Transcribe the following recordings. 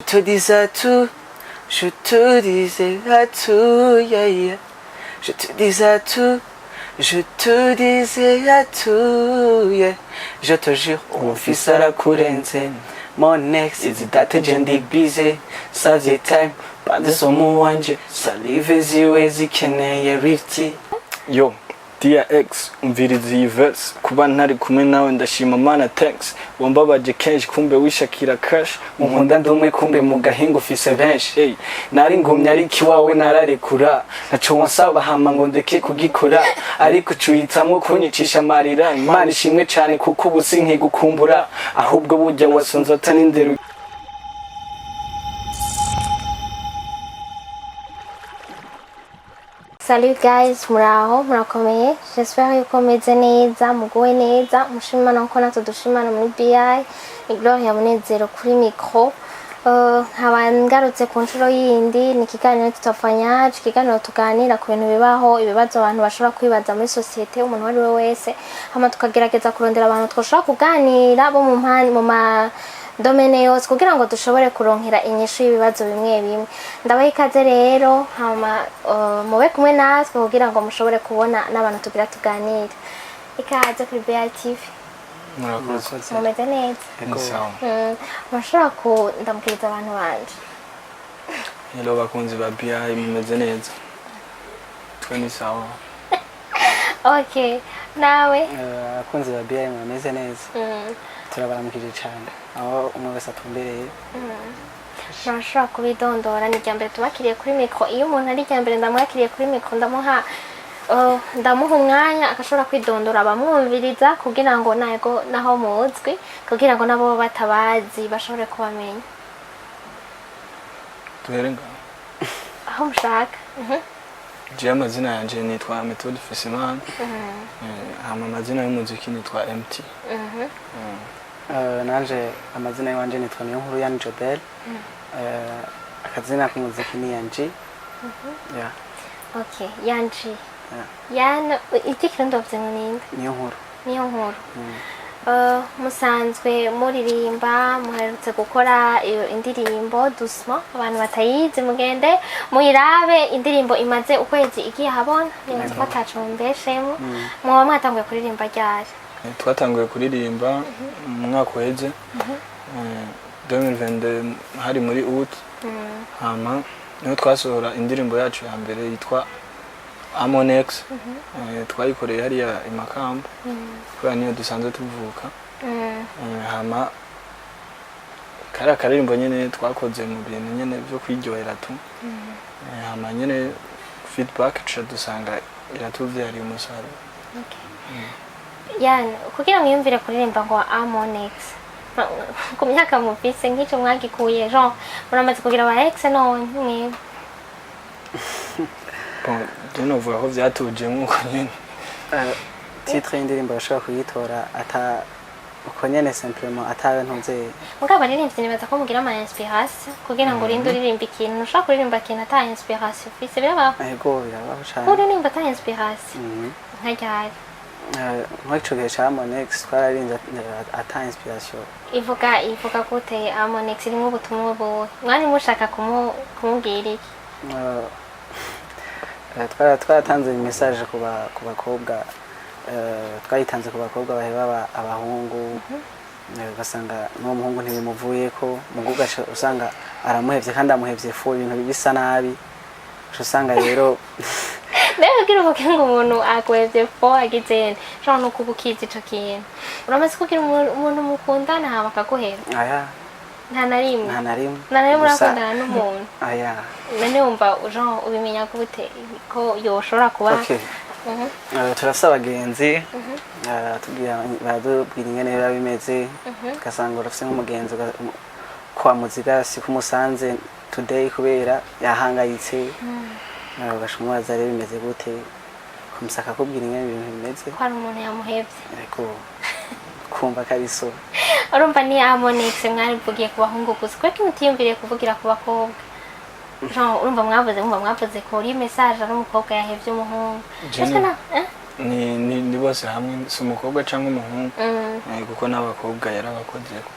Te disais tout, je te disais à tout, yeah, yeah. Je te disais tout, je te disais à tout, yeah. Je te jure, umufise arakurenze. Mon ex izi date je ndi busy, savye time, banze somo wanje, salive ziwe zikeneye lift. Yo, dear ex, umviriza iyi verse. Kuba ntari kumwe nawe ndashima Mana, thanks. Wambabaje kenshi, kumbe wishakira cash. Unkunda ndi umwe, kumbe mu gahinga ufise benshi. Ey, Nari ngumye ariko iwawe nararekura, ntaco wansaba hama ngo ndeke kugikora, ariko ucuhitamwo kunyicisha amarira. Imana ishimwe cane kuko ubu sinkigukumbura, ahubwo burya wasonze atari ndero. Salut guys, muraho murakomeye? J'espère yuko meze neza, muguwe neza, mushimana nkuko natwe dushimana muri BI. Ni Gloria Munezero kuri micro. Nkaba ngarutse ku nshuro yindi, ni ikiganiro tutafanyaje, ikiganiro tuganira ku bintu bibaho, ibibazo abantu bashobora kwibaza muri société, umuntu uwo ari we wese, hama tukagerageza kurondera abantu twashobora kuganira bo mu mpande, mu ma domaine yose, kugira ngo dushobore kuronkera inyishu y'ibibazo bimwe bimwe. Ndabaha ikaze rero, hama mube kumwe natwe kugira ngo mushobore kubona n'abantu tugira tuganire. Ikaze kuri BITV. Murakoze. Mumeze neza? Ni sawa. Murashobora kundamukiriza abantu banje? Hello bakunzi ba BI, mumeze neza? Twe ni sawa. Okay, nawe? Abakunzi ba BI, mumeze neza? Turabaramukije cyane aho umwe wese atumbereye. Murashobora kubidondora? Ni irya mbere tubakiriye kuri micro. Iyo umuntu ari irya mbere ndamwakiriye kuri micro, ndamuha umwanya agashobora kwidondora abamwumviriza, kugira ngo nago naho muzwi, kugira ngo nabo batabazi bashobore kubamenya. Duhere ngaho? Aho mushaka. Jewe amazina yanje nitwa Methode Fisimana. Hama amazina y'umuziki nitwa MT. Nanje amazina y'iwanje nitwa Niyonkuru Yani Jobel. Akazina k'umuziki ni Yanji, yeah. Okay, Yanji. Yeah. Yana iki kirundi wavuze ngo ninde? Niyonkuru. Niyo nkuru. Musanzwe muririmba, muherutse gukora iyo indirimbo Doucement. Abantu batayizi mugende muyirabe, indirimbo imaze ukwezi igiye ahabona. Nibaza ko ataco mumbeshemo. Mwoba mwatanguye kuririmba ryari? Twatanguye kuririmba mu mwaka uheze, 2022, hari muri août. Hama niho twasohora indirimbo yacu ya mbere yitwa Amonex. Twayikoreye hariya i Makamba kubera niyo dusanzwe tuvuka. Hama kari akaririmbo nyene twakoze mu bintu nyene vyo kwiryohera tu. Hama nyene feedback tuca dusanga iratuvyariye umusaruro. Yani kugira mwiyumvire kuririmba ngo Amonex ku myaka mufise, nk'ico mwagikuye? Genre muramaze kugira aba ex none mwebwe? Bon, je novuga ko vyatuje nk'uko nyene. Titre y'indirimbo bashobora kuyitora ata uko nyene, simplement atawe ntuze. Mugabo abaririmbyi nibaza ko mugira ama inspiration kugira ngo urinde uririmba ikintu. Ntushobora kuririmba ikintu ata inspiration ufise, birabaho? Ego, birabaho cane. Uririmba ata inspiration? Nka ryari? Nk'ico gihe ca Monex twararinze ata inspiration. Ivuga gute Amonex? Irimo ubutumwa buhe? Mwari mushaka kumubwira iki? Twaratanze message ku bakobwa, twayitanze ku bakobwa baheba abahungu, ugasanga n'uwo muhungu ntibimuvuyeko, mugu ugaca usanga aramuhevye kandi amuhevye fu ibintu bisa nabi. Uca usanga rero Mbega kugira uvuge ngo umuntu akwevye fo agize genre, nuko uba ukizi ico kintu. Uramaze kugira umuntu mukundana hama akaguheba? Aya. Nta na rimwe? Nta na rimwe. Nta na rimwe? Gusa- Urakundana n'umuntu? Aya. None wumva genre ubimenya gute ko yoshobora kuba? Okay. Turafise abagenzi, baratubwira ingene biba bimeze, ugasanga urafise nk'umugenzi kwa muziga si kumusanze today kubera yahangayitse. Ugaca umubaza rero bimeze gute, kumusaka akubwira ingene ibintu bimeze. Ko hari umuntu yamuhevye. Ariko kumva ko ari so. Urumva ni Amonex mwarivugiye ku bahungu gusa, kubera ko mutiyumviriye kuvugira ku bakobwa? Genre urumva mwavuze ko uri message ari umukobwa yahevye umuhungu. Jenny. Ese na eh? Ni bose hamwe, si umukobwa cyangwa umuhungu. Kuko n'abakobwa yarabakozeko.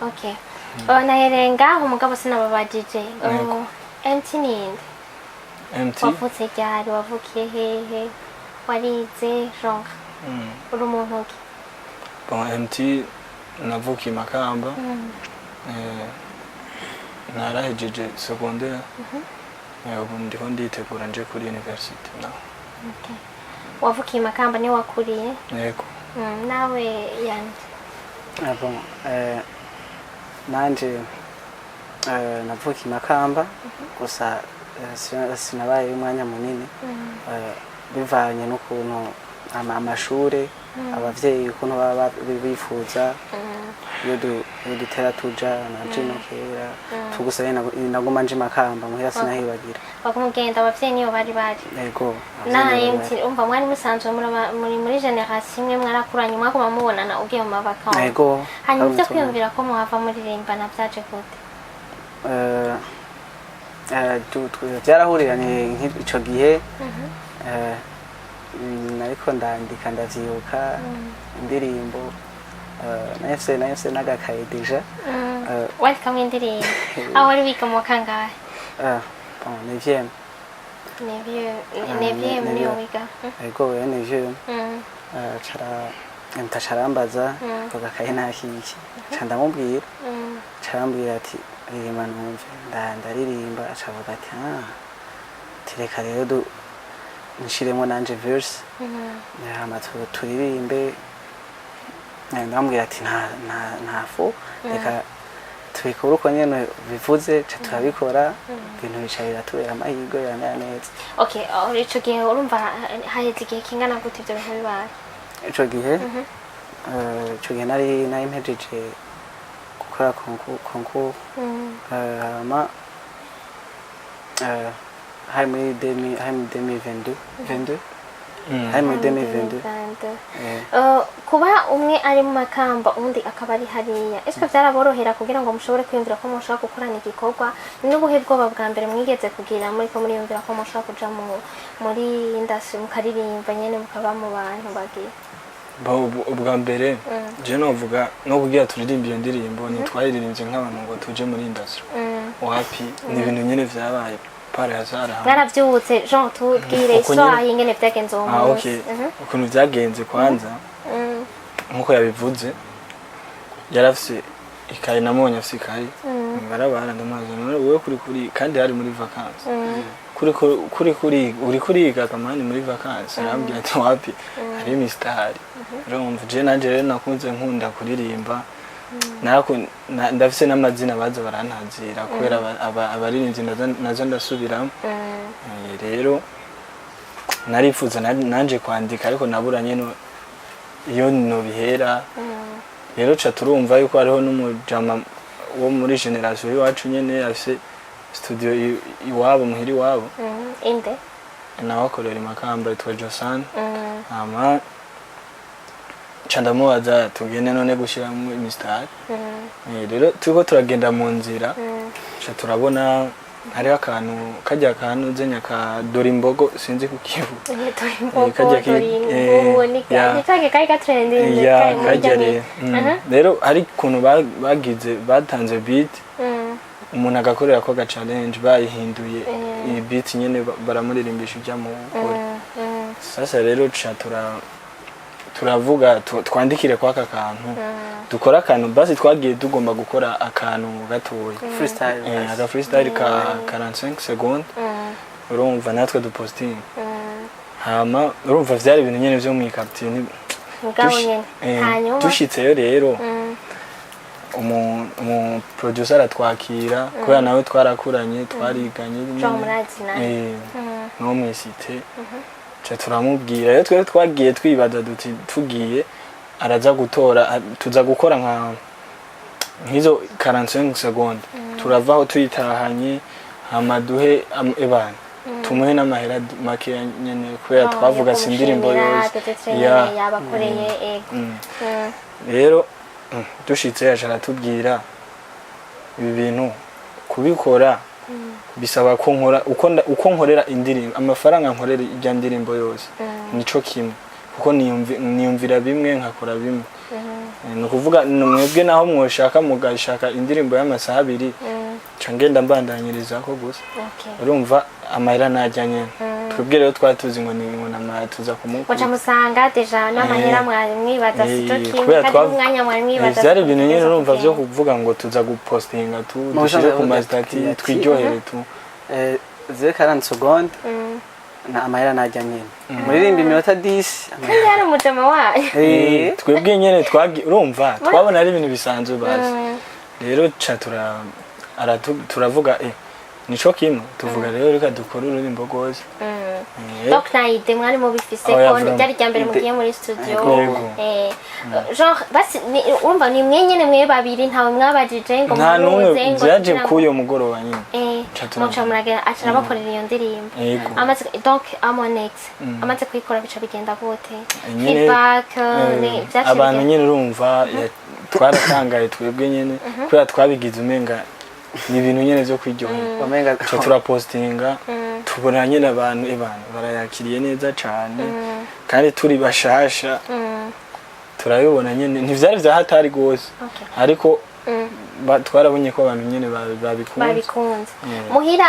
Okay. Oh, nahereye ngaho mugabo sinababajije. Yego. Oh, MT ninde? MT. Wavutse ryari? Wavukiye hehe? Warize? Genre uri umuntu ki? Bon, MT, navukiye i Makamba. Narahejeje secondaire. Ubu ndiho nditegura nje kuri university naho. Okay. Wavukiye i Makamba, niwe wakuriye? Yego. Nawe yandi? Ah, bon, nanje navukiye i Makamba, gusa sinabaye umwanya munini, bivanye n'ukuntu amashure, abavyeyi ukuntu baba bifuza iyo dutera tuja nanje no kera tugusa naguma nje i Makamba muhira, sinahibagira. Bakumugenda abavyeyi niyo bari bari? Yego. Na abavyeyi MT, umva, mwari musanzwe muri generation imwe, mwarakuranye, mwaguma mubonana ugiye mu mavacances? Yego. Hanyuma ibyo Twari kwiyumvira ko muhava muririmbana byaje gute? Byarahuriranye nk'ico gihe, nariko ndandika, ndavyibuka, indirimbo, nahise n'agakaye déjà. Wandikamo indirimbo aho wari wiga mu wa kangahe? Bon, neuvième. Neuvième niyo Neuvième. wiga? Ego, ya neuvième. Cara mtacarambaza ako gakaye ntakiki, ca ndamubwira, carambwira ati: "Ririmba numve." Ndaririmba, acavuga ati: "Ah, tireka rero du nshiremo nanje verse, hama turirimbe." Ndamubwira ati: Nta fu, reka tubikore uko nyene bivuze." Ca turabikora, ibintu bica biratubera amahirwe, biramera neza. Okay, oh, ico gihe urumva haheze igihe kingana gute ibyo bintu bibaye? Ico gihe, ico gihe nari mpejeje gukora concours, hama hari muri 2022, 22, hari muri 2022. 2022. Eh. Kuba umwe ari mu Makamba, undi akaba ari hariya, ese byaraborohera kugira ngo mushobore kwiyumvira ko mushobora gukorana igikorwa? N'ubuhe bwoba bwa mbere mwigeze kugira muri ko muriyumvira ko mushobora kuja muri industry, mukaririmba nyene, mukaba mu bantu bagiye? Ubwa mbere je novuga no kugira turirimbe iyo ndirimbo, ntitwayiririmbye nk'abantu ngo tuje muri industry, wapi. Ni ibintu nyene vyabaye par hasard hamwe. Mwaravyutse, Jean, tubwire Uko histoire y'ingene vyagenze uwo Ah, munsi. okay. Ukuntu vyagenze, kwanza nkuko yabivuze, yarafise ikaye, namubonye afise ikaye barabara, ndamubaza: "None wewe kuri kandi hari muri vacances, kuri uri kuriga kamani muri vacances?" Arambwira ati: "Wapi, hari mistari." Urumva, je nanje rero nakunze nkunda kuririmba. Ndafise n'amazina baza barantazira kubera abaririmbyi naza ndasubiramo. Rero narifuza nanje kwandika, ariko naburanye no iyo nobihera. Rero ca turumva yuko hariho n'umujama wo muri generation y'iwacu nyene afise studio iwabo, muhira iwabo. Inde? Nawe akorera i Makamba, yitwa Josan. Hama ca ndamubaza: "Tugende none gushiramo imisitari?" Rero turiko turagenda mu nzira, ca turabona hariho akantu kajya kantu zenya ka dore imbogo, sinzi kukibuka. Kajya ya. Kari gatrendinze. Ya, kajya rero. Rero hari ukuntu bagize, batanze beat, umuntu agakorera ko ga challenge, bayihinduye iyi beat nyene, baramuririmbisha ijya mu gukora. Sasa rero ca turavuga twandikire kwaka kantu, dukora akantu basi. Twagiye tugomba gukora akantu gatoya. Freestyle. Aga freestyle ka 45 secondes, urumva, natwe dupostinga. Hama urumva vyari ibintu nyene vyo mw'iquartier Mugabo nyene hanyuma dushitseyo rero, umu producer aratwakira kubera nawe twarakuranye, twariganye nyene. Jean murazina? No mw'isite. Ca turamubwira rero, twari twagiye twibaza duti tugiye araza gutora, tuza gukora nka nk'izo 45 secondes, turavaho tuyitahanye, hama duhe ebana tumuhe n'amahera makeya nyene, kubera twavuga si indirimbo yose. Ya, yabakoreye, ego. Rero dushitse yaje aratubwira: "Ibi bintu kubikora bisaba ko nkora uko uko nkorera indirimbo, amafaranga nkorera ijya ndirimbo yose nico kimwe, kuko niyumvira bimwe nkakora bimwe." Ni ukuvuga ni mwebwe naho mwoshaka mugashaka indirimbo y'amasaha 2, nca ngenda mbandanyirizako gusa. Urumva amahera najya nyene. Twebwe rero twari tuzi ngo ni ngo namara tuza Muca kumukura. musanga déjà n'amahera mwari mwibaza sico kimwe, kubera kandi n'umwanya mwari mwibaza vyari siko ibintu nyene mutegerezwa urumva vyo kugenda. kuvuga ngo tuza gupostinga tu Mu dushire busanzwe ku bavuga ma statuts, ati, twiryohere tu. 0:40 secondes na amahera najya nyene, muririmba iminota 10. Kandi yari umujama wayo. Twebwe nyene urumva twabona ari ibintu bisanzwe bazi. Rero ca turavuga nico kimwe tuvuga rero, reka dukore ururimbo rwose. Donc nta idée mwari mubifise Oya, ko vraiment. ryari irya mbere Idée. mugiye muri studio? Yego. Genre basi urumva ni mwe nyene mwe babiri, ntawe mwabajije ngo Nta n'umwe. muhuze ngo Vyaje kugira ngo k'uyo mugoroba nyene. Ca Muca muragenda, aca arabakorera iyo ndirimbo. Yego. Amaze, donc Amonex amaze kuyikora, bica bigenda gute? Nyene, Feedback vyaciye abantu bigenda- nyene urumva twaratangaye twebwe nyene, kubera twabigize umenga ni ibintu nyene vyo kwiryohera. Wamenga Ca turapostinga, tubona nyene abantu ebana barayakiriye neza cane, kandi turi bashasha. Turabibona nyene ntivyari vya hatari gose, ariko twarabonye ko abantu nyene babikunze. Babikunze. Muhira,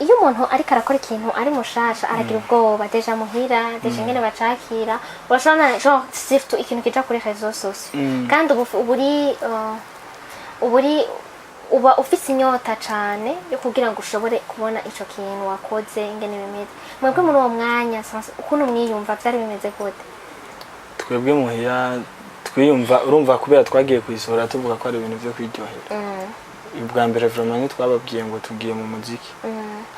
iyo umuntu ariko arakora ikintu ari mushasha aragira ubwoba déjà muhira, déjà ingene bacakira. Urashobora genre surtout ikintu kija kuri réseaux sociaux, kandi ubu uburi uburi uba ufise inyota cane yo kugira ngo ushobore kubona ico kintu wakoze ingene bimeze. Mwebwe muri uwo mwanya ukuntu mwiyumva, vyari bimeze gute? Twebwe muhira twiyumva, urumva kubera twagiye kuyisohora tuvuga ko ari ibintu vyo kwiryohera, ubwa mbere vraiment ntitwababwiye ngo tugiye mu muziki,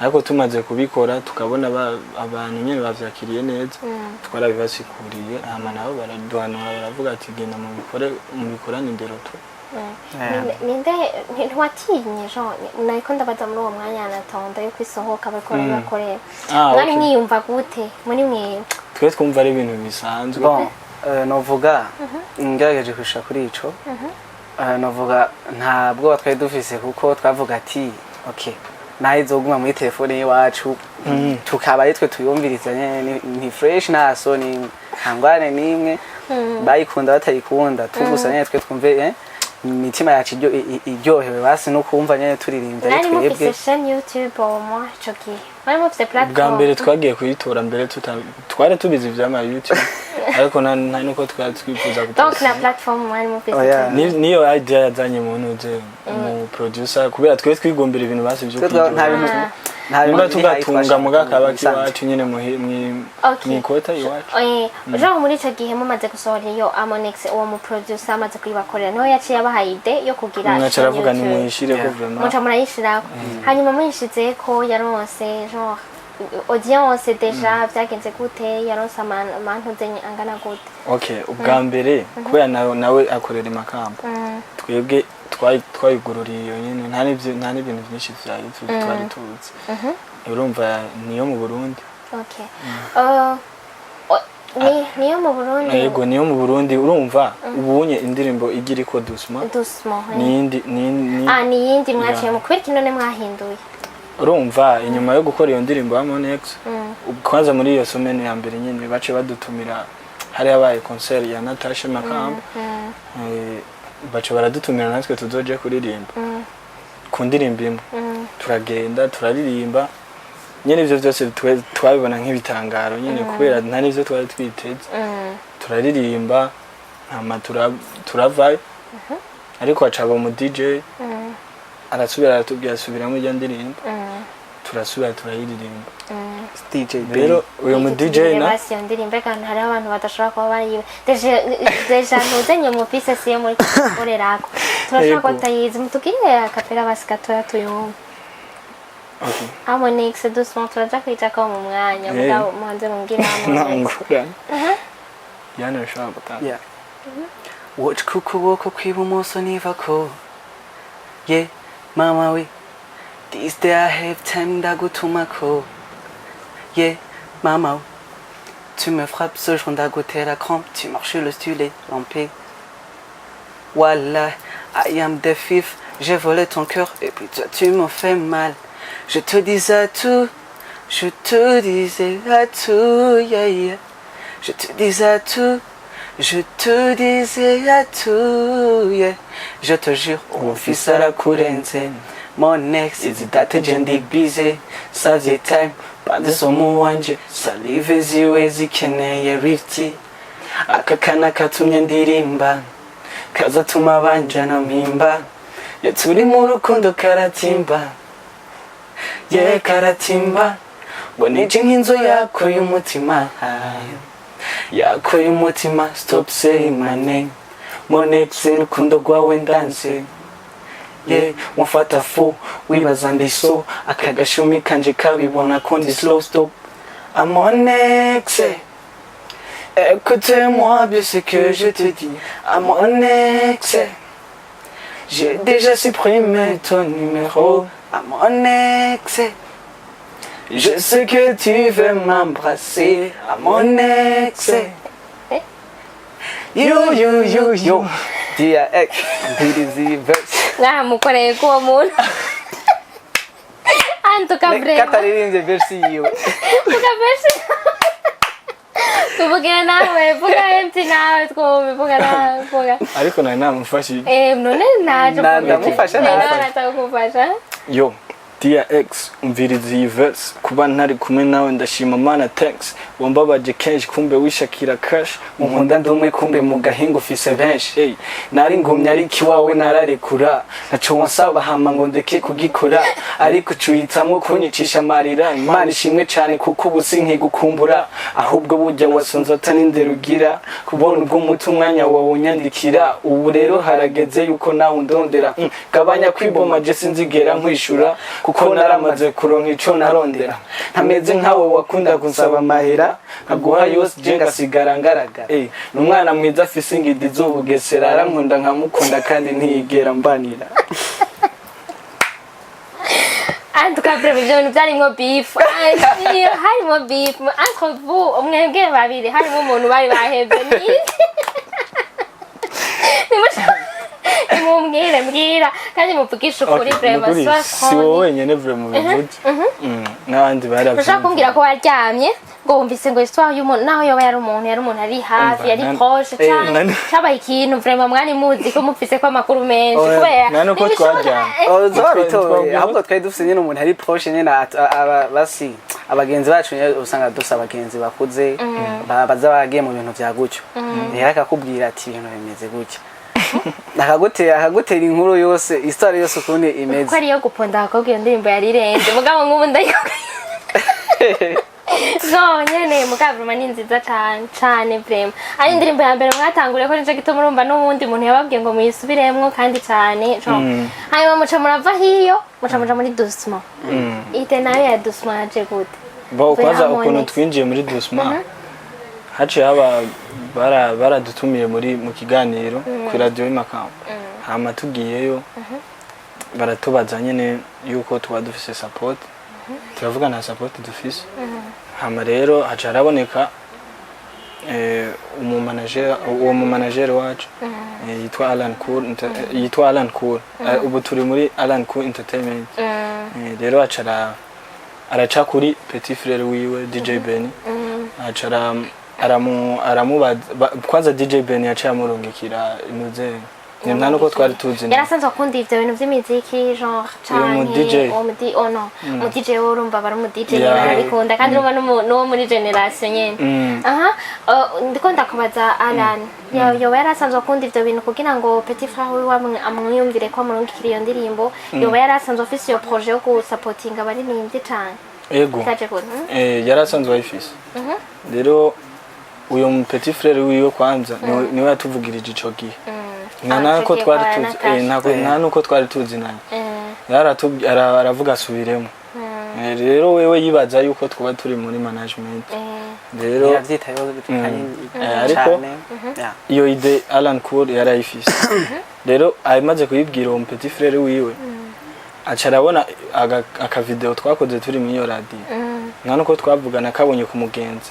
ariko tumaze kubikora tukabona abantu nyene bavyakiriye neza, twarabibasiguriye, hama nabo baraduhanura, baravuga ati genda mubikore, mubikorane indero tu. Ninde ntiwatinye? Jean nariko ndabaza, muri uwo mwanya anatonda yuko isohoka bariko barabibakorera, mwari mwiyumva gute muri mwe? Twe twumva ari ibintu bisanzwe. Bon, novuga ngerageje kwishura kuri ico, novuga nta bwoba twari dufise, kuko twavuga ati okay, naho izoguma muri telefone y'iwacu tukaba ari twe tuyumviriza nyene, ni fresh, nta soni, nta ngwane n'imwe, bayikunda batayikunda, tugusa nyene twe twumve imitima yacu iryohewe basi no kumva nyene turirimbye ari Mwari twebwe. mufise chaîne YouTube au moins ico gihe? Mwari mufise platform? Bwa mbere twagiye kuyitora mbere twari tubizi ivyama YouTube, ariko nta nuko twari twifuza Donc na guposta. platform mwari mufise Oya. ico gihe? Niyo idea yazanye mu ntuze mu producer, kubera twe twigombera ibintu basi vyo Twe nta bintu kwiryohera. nta bintu Nimba biri hayi tugatunga twashaka muga kaba bisanzwe. kiwacu nyene mwikota iwacu. Genre muri ico gihe mumaze gusohora iyo Amonex, uwo mu producer amaze kuyibakorera, niho yaciye abaha idée yo kugira Mwaca chaîne aravuga YouTube? nimuyishireko. Yeah. Vraiment. Muca murayishirako, hanyuma muyishizeko yaronse genre audience déjà? Vyagenze gute? Yaronse amantuze angana gute? Okay, ubwa mbere kubera nawe akorera i Makamba, twebwe twayigururiye iyo nyene, nta n'ibintu byinshi vya YouTube twari tuzi. Urumva niyo mu Burundi. Okay. Niyo mu Burundi? Yego, niyo mu Burundi. Urumva ubunye indirimbo igira iko doucement. Doucement, eh. Niyindi ni Ah, ni yindi mwaciye Yeah. mu kubera iki none mwahinduye? Urumva inyuma yo gukora iyo ndirimbo ya Monex, kwanza muri iyo semaine ya mbere nyene bace badutumira, hari habaye concert ya Natasha Makamba, baca baradutumira natwe tuzoje kuririmba ku ndirimbo imwe. Turagenda turaririmba nyene, ivyo vyose twabibona nk'ibitangaro nyene, kubera nta n'ivyo twari twiteze. Turaririmba, hama turavayo, ariko hacaba mu DJ, arasubira aratubwira asubiramo irya ndirimbo, turasubira turayiririmba. DJ Rero uyu mu DJ na basi iyo ndirimbo reka, hariho abantu badashobora kuba bayibe déjà ntuzenye mufise siyo muri gukorerako, turashobora kuba tutayizi. Mutugirire a cappella basi gatoya tuyumve. Okay. Amonex doucement, turaja kwijako mu mwanya. Mugabo muhanze mumbwire Amonex. Ntangorane yana ashobora gutanga. Yeah. Watch ku kuboko kw'ibumoso nivako. Yeah, mama we. This day I have time ndagutumako. Yeah, mama we. Tu me frappes ce jour ndagutera crampe. Tu marches le style lampé. Wallah, I am the fifth. J'ai volé ton cœur et puis toi tu m'as fait mal. Je te disais tout, je te disais à tout, yeah. Je te disais tout, Je te disais à tout, yeah. Je te jure, Uwo mfise arakurenze. Mon ex, Izi date je ndi busy, savye time banze somo wanje, salive ziwe zikeneye lifti. Aka kana katumye ndirimba, kazatuma banjana mpimba. Iyo turi mu rukundo karatimba, ye karatimba. Ngo nije nk'inzu yako y'umutima, yako y'umutima. Stop saying my name, mon ex, urukundo rwawe ndanze. Yeah, wamfata fu wibaza ndi so, aka gashumi kanje kabibona ko ndi slow. Stop, I'm on ex. Écoutez-moi bien ce que je te dis, à mon ex. J'ai déjà supprimé ton numéro, à mon ex. Je sais que tu veux m'embrasser, à mon ex. You, you, you, you. Dear ex, BDZ verse. Mwaramukoreye k'uwo muntu antuka vraiment. Kataririmbye verse yiwe. Vuga verse, tuvugire nawe, vuga empty nawe twumve, vuga nawe, vuga. Ariko nari namufashije. Eh, none naje. Ndamufasha Eh, nawe. nawe nataka kumufasha. Yo, dear ex, umviriza iyi verse. Kuba ntari kumwe nawe ndashima Mana, thanks. Wambabaje kenshi, kumbe wishakira cash. Unkunda ndi umwe, kumbe mu gahinga ufise benshi. Hey, nari ngumye ariko iwawe nararekura. Ntaco wansaba hama ngo ndeke kugikora, ariko ucuhitamwo kunyicisha amarira. Imana ishimwe cane kuko ubu sinkigukumbura. Ahubwo burya wasonze atanindera ugira, kubona ubwo umuta umwanya wawe unyandikira. Ubu rero harageze yuko nawe undondera. Gabanya kwiboma, je sinzigera nkwishura kuko naramaze kuronka ico narondera. Ntameze nkawe wakunda kunsaba amahera, nkaguha yose, je ngasigara ngaragara. Ni umwana mwiza afise ingidi z'ubugesera, arankunda nkamukunda kandi ntiyigera mbanira. En tout cas, vraiment, ibyo bintu byarimwo beef. Ah, harimo beef entre vous mwebwe babiri, harimo umuntu bari bahevye ninde? Nimumbwire, mbwira kandi muvugishe ukuri vraiment. Nukuri, sois si wowe franc. wenyene vraiment bivuze. N'abandi Ushobora baravyumva. kumbwira ko waryamye ngo wumvise ngo histoire y'umuntu, naho yoba yari umuntu, yari umuntu ari hafi, Umva, yari proche canke cabaye ikintu vraiment mwari muzi ko mufise ko amakuru menshi? Oya, Kubera nta nuko ntibishoboka. twaryamye. Uza wabitoye. Ahubwo twari dufise nyine umuntu ari proche nyine, basi abagenzi bacu nyine, usanga dufise abagenzi bakuze, baza bagiye mu bintu vya gutyo. Rero akakubwira ati ibintu bimeze gutya, akagutera inkuru yose, histoire yose ukuntu imeze. Ko ariyo guponda abakobwa, iyo ndirimbo yari irenze, mugabo nk'ubu ndayikubwiye zo nyene. Mugabo vraiment ni nziza cane cane, vraiment ari indirimbo ya mbere mwatanguriye ko, nico gituma urumva n'uwundi muntu yababwiye ngo muyisubiremwo kandi cane genre. Hanyuma muca murava hiyo, muca muja muri doucement. Idée nayo ya doucement yaje gute? Bo Mvuye kwanza Harmonize. ukuntu twinjiye muri doucement, haciye haba baradutumiye muri mu kiganiro ku radio y'Imakamba. Hama tugiyeyo baratubaza nyene yuko tuba dufise support, turavuga nta support dufise. Hama rero haca haraboneka umumanager, uwo mumanager wacu yitwa Alan Cool, yitwa Alan Cool. Ubu turi muri Alan Cool Entertainment. Rero aca araca kuri petit frère wiwe DJ Benny, aca aramubaza kwanza DJ Benny yaciye amurungikira inuze nta nuko twari tuzi. Yari asanzwe akunda ivyo bintu vy'imiziki genre? Uyo mu Canke DJ? Uwo mu oh no, mu DJ we urumva aba ari umu DJ nyene, arabikunda kandi urumva n'uwo muri generation nyene. Aha, ndiko ndakubaza, Alan yoba yari asanzwe akunda ivyo bintu kugira ngo petit frère wiwe amwiyumvire ko amurungikira iyo ndirimbo? Yoba yari asanzwe afise iyo projet yo gusapotinga abaririmbyi cane? Ego. Vyaje gute? Hmm? Yari asanzwe ayifise. Rero uyo mu petit frère wiwe kwanza niwe yatuvugirije ico gihe. Nta Ah, nuko ico gihe twari kwa tuzi Natasha. nta nuko twari tuzi naye. Aravuga asubiremo. Rero wewe yibaza yuko twaba turi muri management. Rero Yavyitayeho Ariko cane. Yeah. iyo idée Alan Cool yarayifise. Rero amaze kuyibwira uwo petit frère wiwe, aca arabona akavideo twakoze turi muri iyo radiyo. Nta nuko twavugana, kabonye ku mugenzi,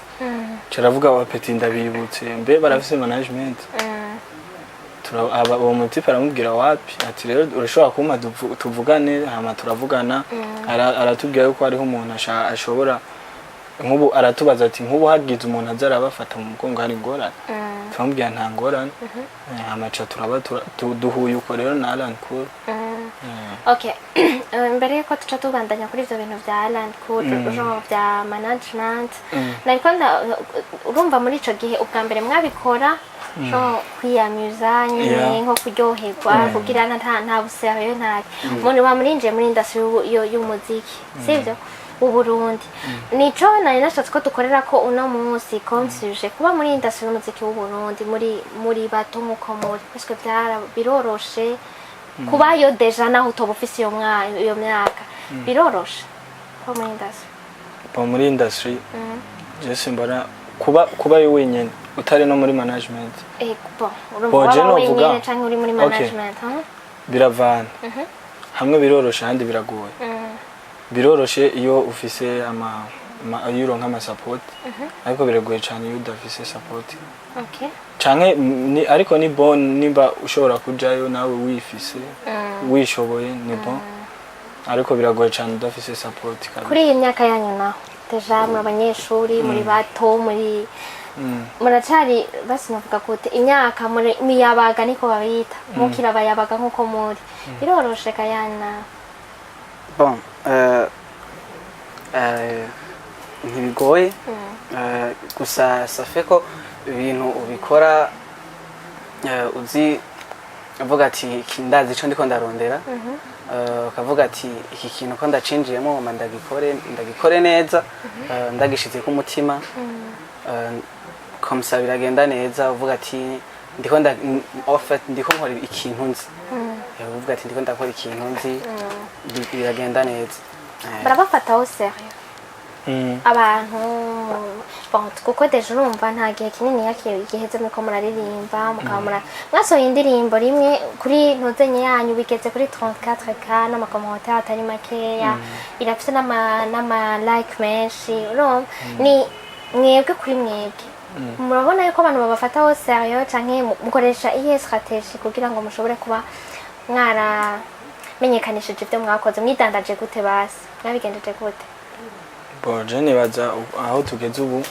aca aravuga wa petit ndabibutse, mbe barafise management? Uwo mutipe aramubwira wapi, ati rero urashobora kumpa tuvugane. Hama turavugana, aratubwira yuko hariho umuntu ashobora Nk'ubu aratubaza ati nk'ubu hagize umuntu aza arabafata mu mugongo, hari ingorane? Turamubwira nta ngorane. Hama ca turaba duhuye uko rero na Alan Cool. Okay. Mbere yuko tuca tubandanya kuri ivyo bintu vya Alan Cool, genre vya management, nariko urumva muri ico gihe ubwa mbere mwabikora genre kwiyamüza nyene, nko kuryoherwa, kugira nta busérieux, nta umuntu bamurinjiye muri industry y'umuziki, sivyo, w'Uburundi. Nico nari nashatse ko dukorera ko uno munsi comme sujet, kuba muri industry y'umuziki w'Uburundi muri bato nkuko muri, parce que byara biroroshe kubayo déjà naho utoba ufise iyo myaka, biroroshe kuba muri industry? Ba muri industry, je simbona kubayo wenyene utari no muri management. Bon, urumva Bon, je waba novuga- wenyene canke uri muri management, huh? Biravana, hamwe biroroshe, ahandi biragoye. Biroroshe iyo ufise iyo uronka ama support, ariko biragoye cyane iyo udafise support. Canke ariko ni bon nimba ushobora kujayo nawe wifise, wishoboye, ni bon, ariko biragoye cyane udafise support kabisa. Kuri iyi myaka yanyu naho, déjà muri abanyeshuri, muri bato, muri muracari, basi navuga gute, imyaka muri miyabaga niko babita, mukiri abayabaga nkuko muri, biroroshe kayana? Bon, ntibigoye. Gusa ça fait ko ibintu ubikora uzi, uvuga ati iki ndazi ico ndiko ndarondera. Ukavuga ati iki kintu ko ndacinjiyemo, ngoma ndagikore neza, ndagishizeko umutima. Comme ça biragenda neza, uvuga ati ndiko nda en fait ndiko nkora ikintu nzi. Uvuga ati ndiko ndakora ikintu nzi, biragenda neza. Barabafataho sérieux abantu? Bon, kuko déjà urumva nta gihe kinini giheze muriko muraririmba, mukaba mwasohoye indirimbo rimwe kuri ntuzenye yanyu, bigeze kuri 34K n'ama commentaires atari makeya, irafise n'ama like menshi. Urumva ni mwebwe, kuri mwebwe murabona yuko abantu babafataho sérieux, canke mukoresha iyihe stratégie kugira ngo mushobore kuba mwaramenyekanishije ibyo mwakoze? Mwidandaje gute? Basi mwabigenjeje gute? Bon, je nibaza aho tugeze ubu,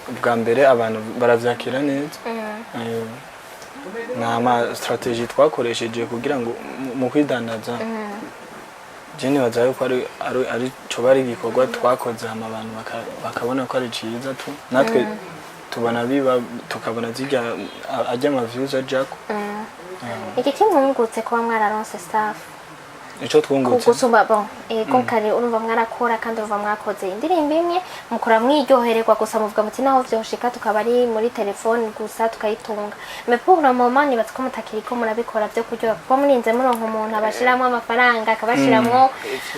ubwa mbere abantu baravyakira neza. Ni ama stratégie twakoresheje kugira ngo mu kwidandaza, je nibaza yuko ari coba ari igikorwa twakoze, hama abantu bakabona ko ari ciza tu, natwe tubona biba, tukabona zirya arya ama views ajako. Iki kimwungutse kuba mwararonse staff? Ico twungutse? Gusumba, bon, ego, kare urumva mwarakora, kandi urumva mwakoze indirimbo imwe, mukora mwiryohererwa gusa, muvuga muti naho vyoshika tukaba ari muri telefone gusa tukayitunga. Mais pour le moment nibaza ko mutakiriko murabikora vyo kuryoha, kuko murinze muronka umuntu abashiramwo amafaranga, akabashiramwo,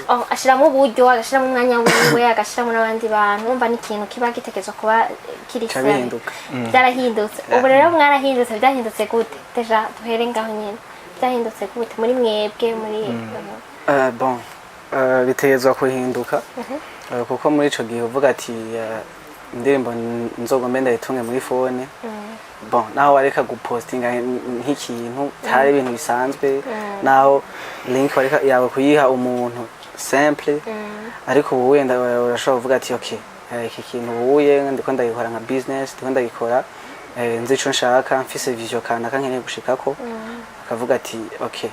oh, ashiramwo uburyo, agashiramwo umwanya wiwe, agashiramwo n'abandi bantu, urumva ni ikintu kiba gitegerezwa kuba kiri Ca sérieux. bihinduka. Byarahindutse. Ubu rero mwarahindutse, byahindutse gute? Déjà duhere ngaho nyene, byahindutse gute muri mwebwe, muri Bon, bitegerezwa guhinduka. Kuko muri ico gihe uvuga ati indirimbo nzogombe ndayitunge muri phone, bon, naho wareka gupostinga nk'ikintu hari ibintu bisanzwe, naho link wareka yawe kuyiha umuntu simple, ariko ubu wenda urashobora kuvuga ati okay, iki kintu ubuye ndiko ndagikora nka business, ndiko ndagikora nzi ico nshaka, mfise vision kanaka nkeneye gushikako, akavuga ati okay,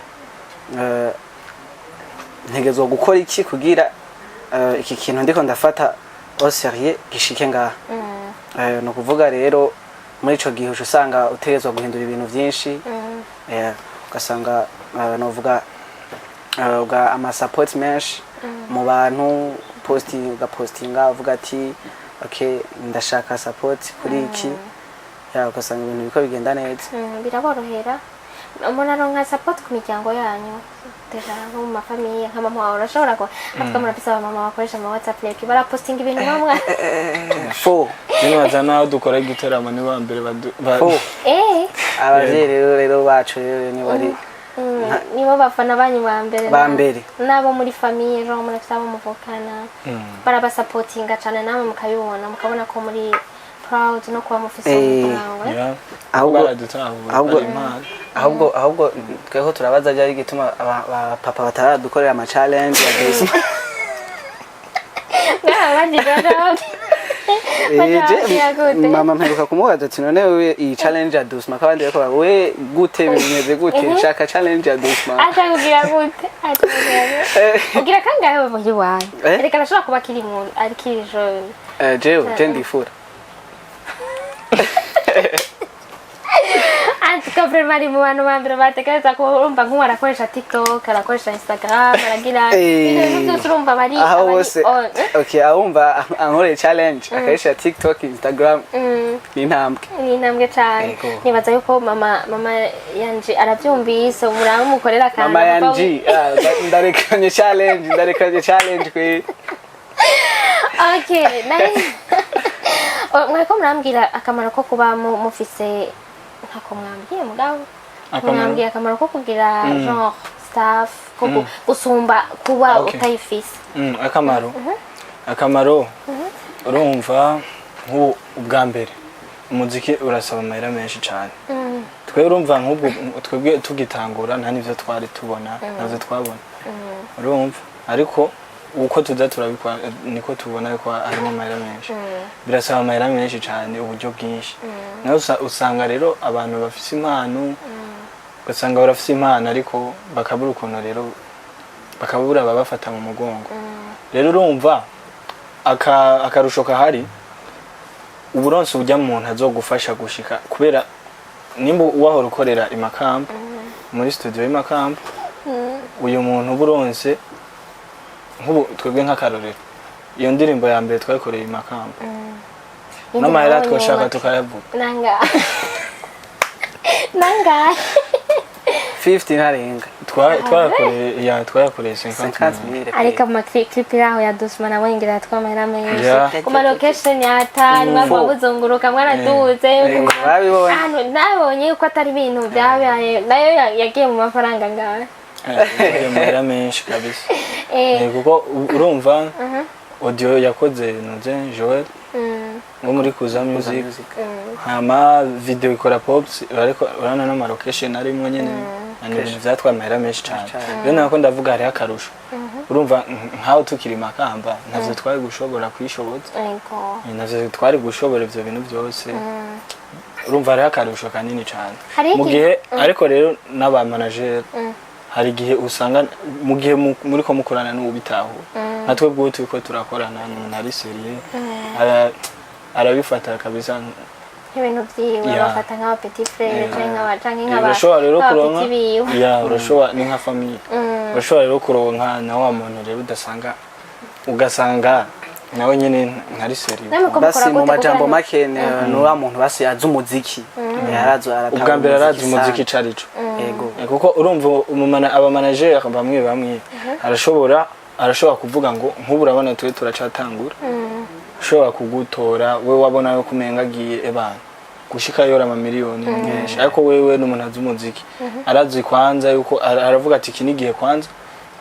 ntegerezwa gukora iki kugira iki kintu ndiko ndafata au sérieux gishike ngaha. Ni ukuvuga rero muri ico gihe uca usanga utegerezwa guhindura ibintu vyinshi. Ugasanga novuga uga ama support menshi mu bantu, posting, ugapostinga uvuga ati okay, ndashaka support kuri iki, ya, ugasanga ibintu biko bigenda neza. Biraborohera, muraronka support ku miryango yanyu déjà, nko mu ma familles, nka mama wawe urashobora ko avuga, murafise abamama bakoresha ama WhatsApp reka barapostinga ibintu bamwe? Fo. Nibaza naho dukora igiteramo ni ba mbere Fo. Abavyeyi rero bacu rero ni bari Nibo bafana banyu ba mbere? Ba mbere. N'abo muri famille, genre murafise abo muvukana, barabasapotinga cane, namwe mukabibona, mukabona ko muri proud no kuba mufise umuryango, eh? Yeah. Baradutahura. Ari impano. Ahubwo tweho turabaza byari igituma ba papa bataradukorera ama challenge ya Christmas. Abandi baca gute? Mama mperuka kumubaza ati: "None wewe iyi challenge ya Dusma, ko abandi bariko we gute, bimeze gute? Nshaka challenge ya Dusma." Aca kugira gute? Aca kugira gute? Ugira kangahe wewe muhira iwanyu? Eh? Reka, arashobora kuba akiri mu akiri jeune. Jewe je ndifura. Antuka vraiment ari mu bantu ba mbere batekereza ko urumva nk'uwo arakoresha TikTok, arakoresha Instagram, aragira ibintu byose, urumva bari aho abari bose on, eh? Okay, ahumva ankoreye challenge akoresha TikTok, Instagram, ni intambwe. Ni intambwe cyane. Yego. Nibaza yuko mama yanje arabyumvise, umuraba umukorera akantu. Mama yanje, ndarekanye challenge, ndarekanye challenge kwe. Okay, naye mwariko murambwira akamaro ko kuba mufise, ntako mwambwiye mugabo. Akamaro? Mwambwiye akamaro ko kugira genre staff ko gusumba kuba utayifise. Akamaro, urumva nk'ubu ubwa mbere umuziki urasaba amahera menshi cyane. Twe urumva nk'ubwo twebwe tugitangura nta n'ivyo twari tubona, ntavyo twabona, urumva, ariko uko tuza turabikora niko tubona ko harimo amahera menshi. Birasaba amahera menshi cyane, uburyo bwinshi. Nawe usanga rero abantu bafise impano, ugasanga barafise impano ariko bakabura ukuntu, rero bakabura ababafata mu mugongo. Rero urumva akarusho kahari, uburonsi ujya muntu azogufasha gushika, kubera nimba wahora ukorera i Makamba muri studio y'i Makamba, uyu muntu uba uronse, nk'ubu twebwe nk'akarorero iyo ndirimbo ya mbere twakoreye i Makamba, n'amahera twashaka tukayavuga. Nanga nangahe? 50 ntarenga. Twayakoreye ya twayakoreye 50 50 mille. mille. Ariko ama clip aho ya Dusma nabonye ngira yatwa amahera menshi. Ku ma location yatari mwagwa muzunguruka mwaraduze. Babibonye. Ahantu nabonye yuko atari ibintu byabaye, nayo yagiye mu mafaranga ngahe? Yagiye mu mahera menshi kabisa. Kuko urumva audio yakoze nuze Joel wo muri Kuza Music, hama video ikora Pops, ariko urabona n'ama location arimwo nyene, ni ibintu vyatwaye amahera menshi cane. Rero nako ndavuga hariho akarusho, urumva nkaho tukiri Makamba ntavyo twari gushobora kwishoboza. Ntavyo twari gushobora ivyo bintu byose. Urumva hariho akarusho kanini cane. Hariho mu gihe ariko rero n'aba manager, hari igihe usanga mu gihe muriko mukorana n'uwubitahura, nka twebwe ubu turiko turakorana n'umuntu ari sérieux, arabifata kabisa nk'ibintu vyiwe. Bafata nk'aba petit frère canke nk'aba Urashobora rero kuronka nk'aba petit biwe. Ya, urashobora, ni nka famille. Urashobora rero kuronka na wa muntu rero udasanga, ugasanga nawe nyene ntari sérieux. Namwe ko Basi mukora mu gute majambo kugira make ni wa muntu basi azi umuziki, yarazi, aratanga. Ubwa mbere arazi umuziki sana. ico arico. Yego. Kuko urumva aba manager bamwe bamwe arashobora kuvuga ngo nk'ubu urabona twe turacatangura, ashobora kugutora we wabona yuko umenga agiye ebana gushika yora amamiliyoni ni menshi, ariko wewe n'umuntu azi umuziki, arazi kwanza yuko aravuga ati iki ni igihe kwanza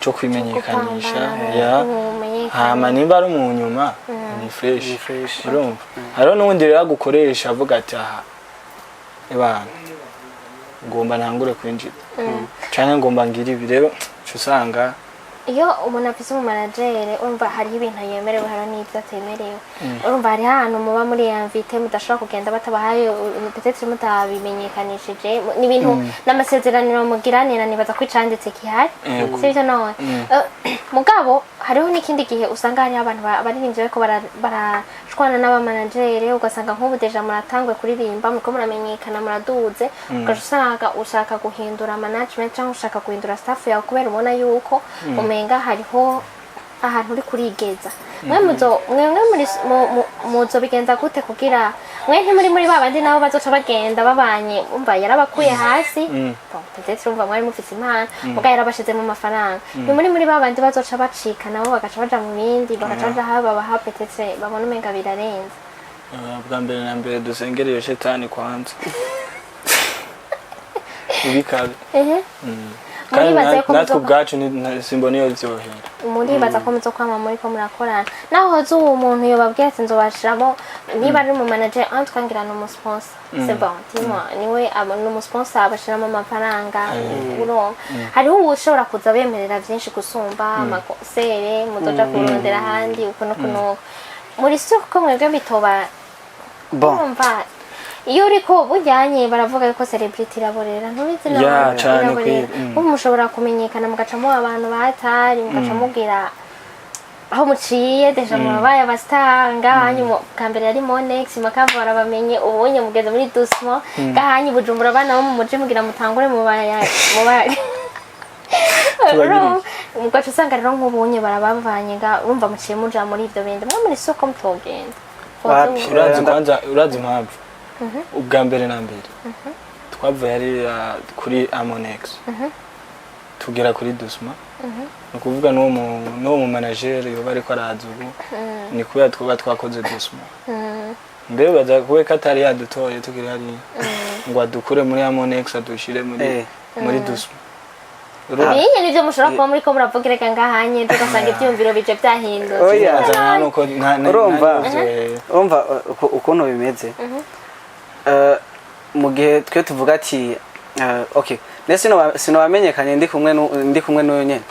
cyo kwimenyekanisha. Gupambana, Ya. umenyekane. Hama nimba ari mu nyuma ni fresh. Ni fresh. Urumva hariho n'uwundi rero agukoresha avuga ati aha ebana ngomba ntangure kwinjira canke ngomba ngire ibi, rero uca usanga Iyo umuntu afise umumanagere, urumva hariho ibintu yemerewe, hariho n'ibyo atemerewe. Urumva hariho ahantu muba muri invité mudashobora kugenda batabahaye, peut-être mutabimenyekanishije. Ni ibintu n'amasezerano mugiranira, nibaza ko icanditse gihari. Yego. Sivyo none? Mugabo hariho n'ikindi gihe usanga hariho abantu baririmbyi bariko barashwana n'abamanagere, ugasanga nk'ubu déjà muratangwe kuririmba, muriko muramenyekana, muraduze, ugaca usanga ushaka guhindura management cyangwa ushaka guhindura staff yawe kubera ubona yuko umenga hariho ahantu uri kurigeza. Mwe muzo mwe muri muzobigenza gute kugira mwe ntimuri muri ba bandi nabo bazoca bagenda babanye, umva yarabakuye hasi? Bon, peut-être urumva mwari mufise impano, muga yarabashizemo amafaranga. Ni muri ba bandi bazoca bacika nabo bagaca baja mu bindi, bagaca baja aho babaha, peut-être babona umenga birarenze? Bwa mbere na mbere dusengere iyo shetani kwanza ibikabe. Kandi Muribaza yuko natwe muzoka- ubwacu simbona iyo vyohera. Muribaza ko muzokwama muriko murakorana, naho hoza uwo muntu yobabwira ati nzobashiramo, niba ari mu manager, en tout cas ngira ni umusponsor, c'est bon, dis-moi, niwe ni umusponsor abashiramo amafaranga. Urumva hariho uwushobora kuza bemerera vyinshi gusumba amakonsere muzoja kurondera ahandi, uko nuko nuko muri sûr ko mwebwe bitoba. Bon. Urumva iyo uriko bujyanye, baravuga yuko celebrity iraborera, ntubizi? Ya, Nawe cane. iraborera. Kweli. Ubu mushobora kumenyekana, mugacamo abantu batari, mugaca mubwira aho muciye, déjà murabaye abastar. Ngahanyu bwa mbere yari Monex, Makamba barabamenye, ubunye mugeze muri Doucement. Ngahanyu Bujumbura, abana bo mu muji mugira mutangure mubaya mubaya. Tubagirire. Mugaca usanga rero nk'ubunye barabavanye nga urumva muciye muja muri ivyo bindi, mwe muri soko mutogenda. Wapi. Urazi kwanza, urazi impamvu? Ubwa mbere na mbere twavuye hariya kuri Amonex tugera kuri Doucement, ni ukuvuga n'uwo mu manager yoba ariko araza ubu, ni kubera twaba twakoze Doucement. Mbere baza kuwe ko atari yadutoye tukiri hariya ngo adukure muri Amonex adushire muri muri Doucement. Ibiye nivyo mushobora kuba muriko muravuga, reka ngahanye tugasanga ivyumviro bije vyahindutse. Oya. Nta nuko Urumva? nta Urumva ukuntu bimeze. Mu gihe twe tuvuga ati okay, nese sinobamenyekanye ndi kumwe n'uyu nyene,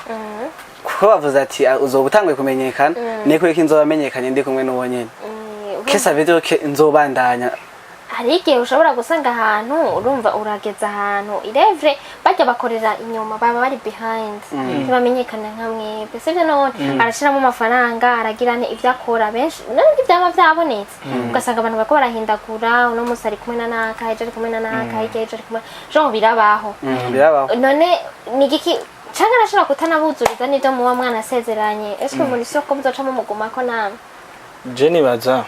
kuko bavuze ati: "Ah, uzoba utanguye kumenyekana." Ni kuko nzobamenyekanye ndi kumwe n'uwo nyene, que ça veut dire que nzobandanya. Hari igihe ushobora gusanga ahantu, urumva urageza ahantu irevre, bajya bakorera inyuma, baba bari behind, ntibamenyekana nka mwebwe, sibyo? None arashiramo amafaranga, aragira ibyo akora, benshi none ibyaba byabonetse, ugasanga abantu bariko barahindagura, uno munsi ari kumwe na naka, ejo ari kumwe na naka, hirya ejo ari kumwe, genre birabaho. Birabaho. None ni igiki canke arashobora kutanabuzuriza n'ibyo muba mwanasezeranye? Ese muri soko muzocamo mugumako namwe? Je nibaza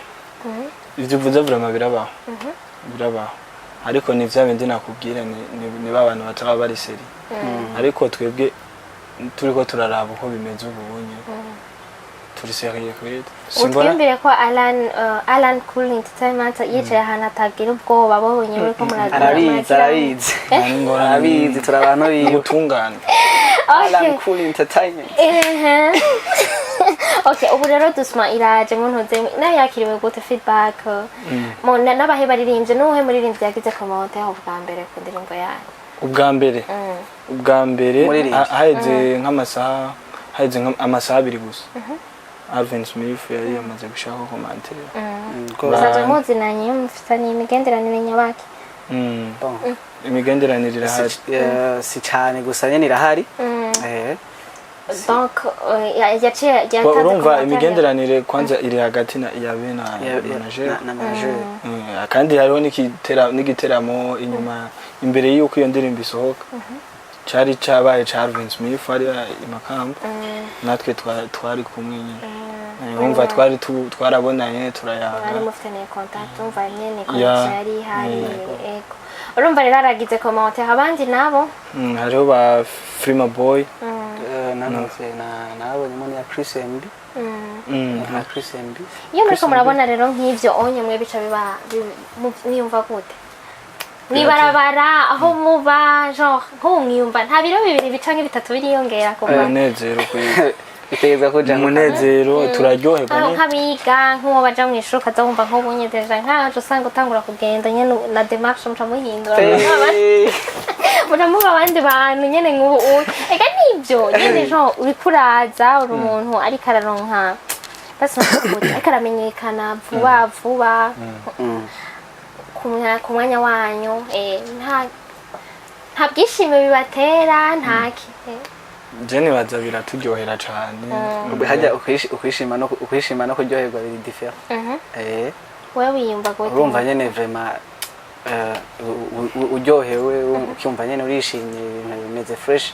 ivyo uvuze vraiment birabaho, birabaho, ariko ni vya bindi nakubwira, ni ba bantu bataba bari sérieux. Ariko twebwe turiko turaraba uko bimeze ubunye, turi sérieux kweli, simbona. Utwimbire ko Alan Cool Entertainment yicaye ahantu atagira ubwoba, babonye uriko muragira. Arabizi, arabizi. Nta n'ingorane. Arabizi, turi abantu biwe. Ubutungane. Alan Cool Entertainment. Ehe. Okay, ubu rero Doucement iraje mu ntuze, nayo yakiriwe gute? Feedback mu n'abahe baririmbye? N'uwuhe muririmbyi yagize commentaire ubwa mbere ku ndirimbo yayo? Ubwa mbere, ubwa mbere Umuririmbyi. Haheze nk'amasaha, haheze amasaha 2 gusa, Alvin Smith yari yamaze gushaka commentaire. Musanzwe muzinanye, mufitanye imigenderanire nyabaki? Bon. Imigenderanire irahari. Si cyane, gusa nyine irahari. Donc yaciye yatanze Urumva commentaire. Imigenderanire kwanza iri hagati na yabe na manager. Na manager. Kandi hariho n'igiteramo inyuma, imbere y'uko iyo ndirimbo isohoka, cari cabaye ca Alvin Smith hariya i Makamba, natwe twari kumwe nyine. Urumva twari twarabonanye, turayaga. Mwari mufitaniye contact, umva nyene Ya. connection yari ihari. Ego, urumva rero aragize commentaire, abandi nabo? Hariho ba Frima Boy. Nanone nabonyemo niya Chris MB. Na Chris MB. Iyo muriko murabona rero nk'ivyo onye, mwe bica biba mwiyumva gute mwibarabara aho muba? Genre nk'ubu mwiyumva nta biro bibiri bica nk'ibitatu biriyongera kuva? Umunezero kweli. Bitegereza kuja. Umunezero, turaryoherwa Aho nyene. Nk'abiga, nk'uwo baja mw'ishuri, ukaza wumva nk'ubunye déjà nkaje usanga utangura kugenda nyene na démarche muca muhindura, muca muba abandi bantu nyene. Nk'ubu ega nibyo nyene, genre uriko uraza uri umuntu ariko araronka basi ariko aramenyekana vuba vuba ku mwanya wanyu, nta bwishimo bibatera, nta ki? Je nibaza biraturyohera cane. Hajya ukwishima no kuryoherwa biri différent. Wewe wiyumva gute? Urumva nyene vraiment uryohewe, ukumva nyene urishimye, ibintu bimeze fresh.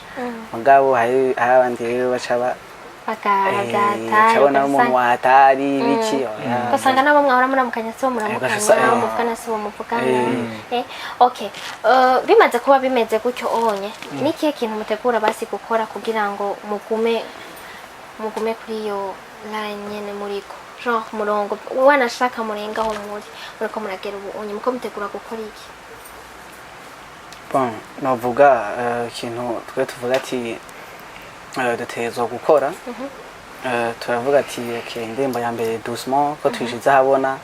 Mugabo hari abandi rero baca ba Bakabyata. Cabona umuntu watari biki, oya. Ugasanga nabo mwahora muramukanya si bo muramukanya, muvugana si bo muvugana. Okay. Bimaze kuba bimeze gutyo onye, ni ikihe kintu mutegura basi gukora kugira ngo mugume kuri iyo line nyene muriko, genre umurongo wanashaka murengaho muri muriko muragera ubu onye, muko mutegura gukora iki? Bon, novuga ikintu twe tuvuga ati dutegerezwa gukora. Turavuga ati okay, indirimbo ya mbere Doucement ko tuyishize ahabona,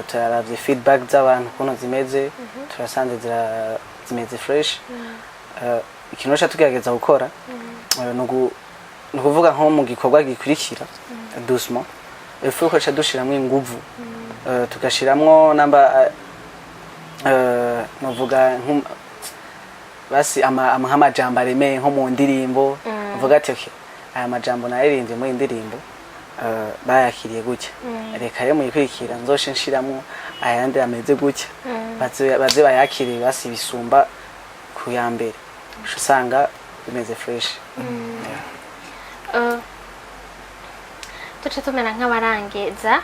turaravye feedback z'abantu ukuntu zimeze, turasanze zimeze fresh. Ikintu ca tugerageza gukora ni ukuvuga nko mu gikorwa gikurikira Doucement, il faut ko ca dushiramwo inguvu, tugashiramwo namba novuga basi nk'amajambo aremeye nko mu ndirimbo, uvuga ati okay, aya majambo naririmbye muri iyi ndirimbo bayakiriye gutya, reka rero muyikurikira nzoshe nshiramwo ayandi ameze gutya, baze bayakiriye basi bisumba ku ya mbere. Uca usanga bimeze fresh. Yeah. Tuce tumera nk'abarangiza.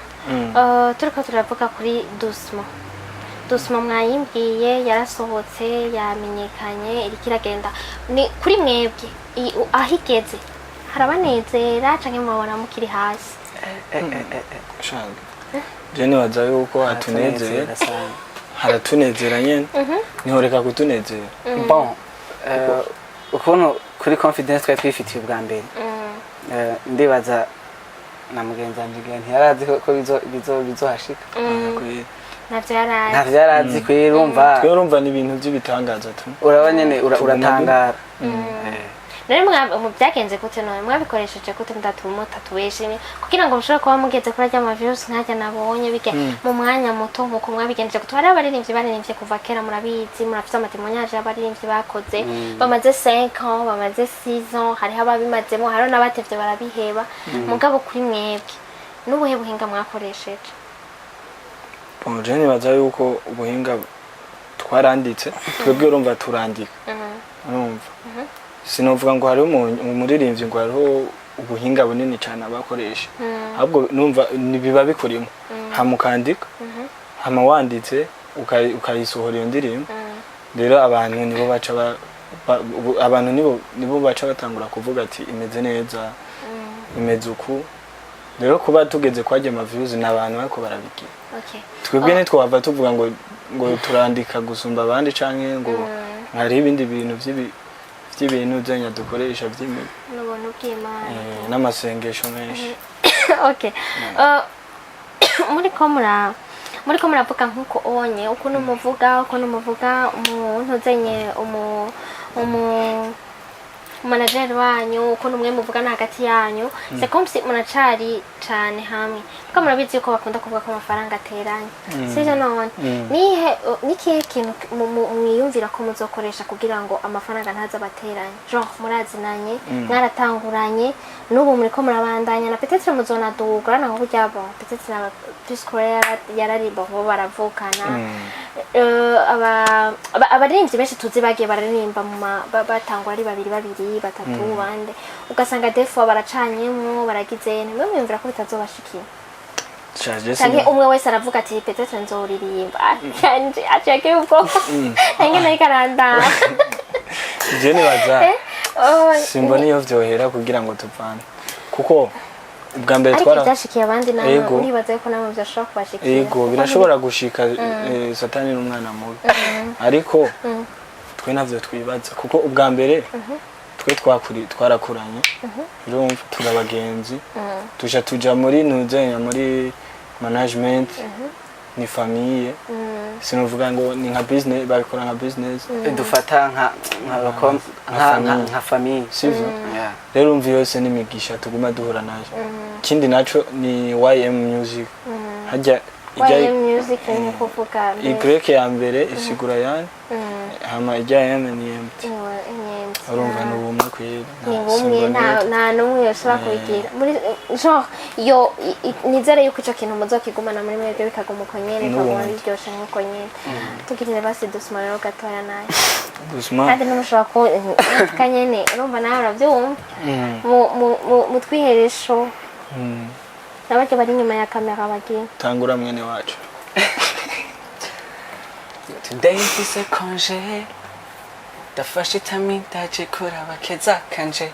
Turiko turavuga kuri Doucement. Doucement mwayimbwiye yarasohotse, yamenyekanye, iriko iragenda. Ni kuri mwebwe aho igeze harabanezera canke mubabona mukiri hasi? Shanga je nibaza yuko hatunezera. Hatunezera sana. Haratunezera nyene, ntihoreka kutunezera. Bon, ukuntu kuri confidence twari twifitiye ubwa mbere, ndibaza na mugenzi wanje ngira ntiyarazi ko bizohashika. Navyo yarazi. Ntavyo yarazi kweri, urumva. Twe urumva ni ibintu by'ibitangaza tu. Uraba nyene Tuguma uratangara. None mu byagenze gute? None mwabikoresheje gute mutatubeshe kugira ngo mushobore kuba mugeze kuri arya ma views nk'arya nabonye bige mu mwanya muto nkuko mwabigenjeje gute? Hariho abaririmbyi baririmbye kuva kera, murabizi, murafite ama témoignages y'abaririmbyi bakoze bamaze 5 ans, bamaze 6 ans, hariho ababimazemo, hariho n'abatevye barabiheba. Mugabo kuri mwebwe n'ubuhe buhinga mwakoresheje? Bon, je nibaza yuko ubuhinga twaranditse twebwe, urumva turandika, urumva sinovuga ngo hariho umuririmbyi ngo hariho ubuhinga bunini cyane abakoresha, ahubwo numva biba bikurimo, hama ukandika, hama wanditse ukayisohora iyo ndirimbo. Rero abantu nibo baca abantu nibo baca batangura kuvuga ati imeze neza, imeze uku. Rero kuba tugeze kwajya ama views ni abantu bariko barabigira. Twebwe ntitwava tuvuga ngo turandika gusumba abandi canke ngo hariho ibindi bintu vy'ibintu vyenya dukoresha n'ubuntu bw'Imana. N'amasengesho menshi. Okay. Muriko muravuga nkuko onye ukuntu muvuga umuntu uzenye umu manager wanyu, ukuntu mwe muvugana hagati yanyu, c'est comme si muracari cane hamwe, kuko murabizi yuko bakunda kuvuga ko amafaranga ateranye, sivyo? None nihe nikihe kintu mwiyumvira ko muzokoresha kugira ngo amafaranga ntaze abateranye? Genre murazinanye, mwaratanguranye, n'ubu muriko murabandanya, na peut-être muzonaduga naho burya. Bon, peut-être aba P-Square yararirimba bo baravukana. Abaririmbyi benshi tuzi bagiye bararirimba mu batangura ari babiri babiri, batatu, bande, ugasanga des fois baracanyemwo, baragize. Ntimwe mwiyumvira ko bitazobashikira? Shaje. Canke umwe wese aravuga ati peut-être nzoririmba kanje, aciye ubwoba engene ariko arandaba. Je nibaza Oh, simbona iyo vyohera kugira ngo tuvane, kuko ubwa mbere ariko twara ibyashikiye abandi namwe Ego. uribaza yuko namwe byashobora kubashikira? Ego, birashobora gushika, satani n'umwana mubi, ariko twe ntavyo twibaza, kuko ubwa mbere twe twarakuranye, urumva turi abagenzi, tuja muri ntuzenya muri management, ni famille, sinovuga ngo ni nka business, babikora nka business. Dufata Nka famille. Nka famille. Sivyo? Yeah. Rero umva yose n'imigisha tuguma duhura nayo. Ikindi naco ni YM Music hajya ijya. YM Music ni kuvuga mbese? Y ya mbere isigura yani, hama ijya M ni empty. Ni empty. Urumva ni ubumwe kwera. Ni bumwe, nta n'umwe yoshobora kubigira muri genre yo nizere yuko ico kintu muzokigumana muri mwebwe bikaguma uko nyene, bikaguma N'ubundi. biryoshe nk'uko nyene. Tugirire basi dusuma rero gatoya nayo. Dusuma. Kandi ntimushobora kuka nyene, urumva nawe uravyumva. Mutwiheresho n'abarya bari inyuma ya kamera bagiye. Tangura mwene wacu. Today mfise congé, ndafashe itami ndaje kuraba keza kanje,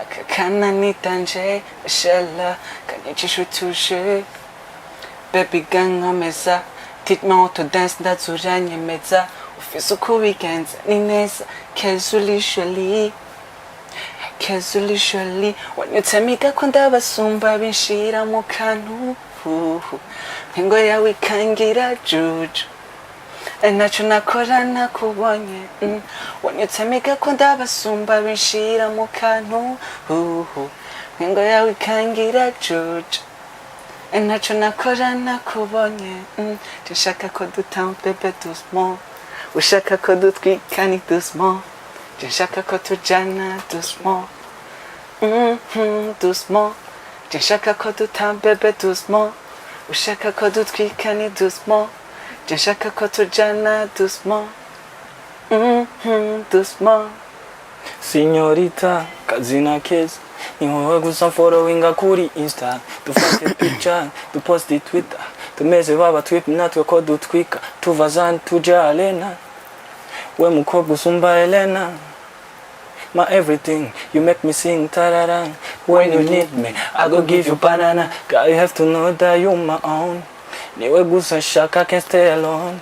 aka kana ni danje shala kanyicisha utuje. Baby gang nkomeza, teach me how to dance, ndazuranyemeza. Ufise uko ubigenza ni neza. Keza uri jolie, keza uri jolie. Wanyutse ko ndabasumba, binshira mu kantu. Ingo yawe ikangira juju, ntacyo nakora nakubonye. Wanyutse ko ndabasumba, binshira mu kantu. Ingo yawe ikangira juju, ntacyo nakora nakubonye. Nshaka ko dutambe bébé doucement, ushaka ko dutwika ni doucement. Nshaka ko tujana doucement, doucement. Nshaka ko dutambe bébé doucement, ushaka ko dutwika ni doucement. Nshaka ko tujana doucement, doucement. Señorita, kazina keza, ni wowe gusa followinga kuri Insta. Dufate picture, duposte Twitter, tumeze baba twip natwe ko dutwika. Tuva zan tuja Alena, we mukobwa usumba Elena. My everything, you make me sing tarara. When you need me, I go give you banana. Girl, you have to know that you my own. Niwe gusa shaka, can't stay alone.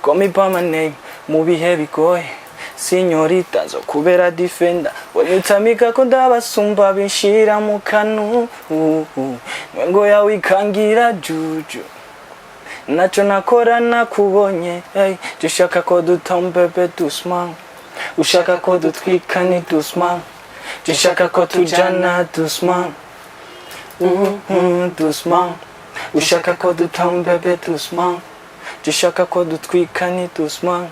Call me by my name, mu bihe bigoye. Señorita, zo kubera defender. Wanyutamika ko ndabasumba, binshira mu kanu. Ngo yawe ikangira juju. Naco nakora nakubonye. Hey, ushaka ko dutombe bébé doucement. Ushaka ko dutwika ni doucement. Ushaka ko tujana doucement. Doucement. Ushaka ko dutombe bébé doucement. Ushaka ko dutwika ni doucement.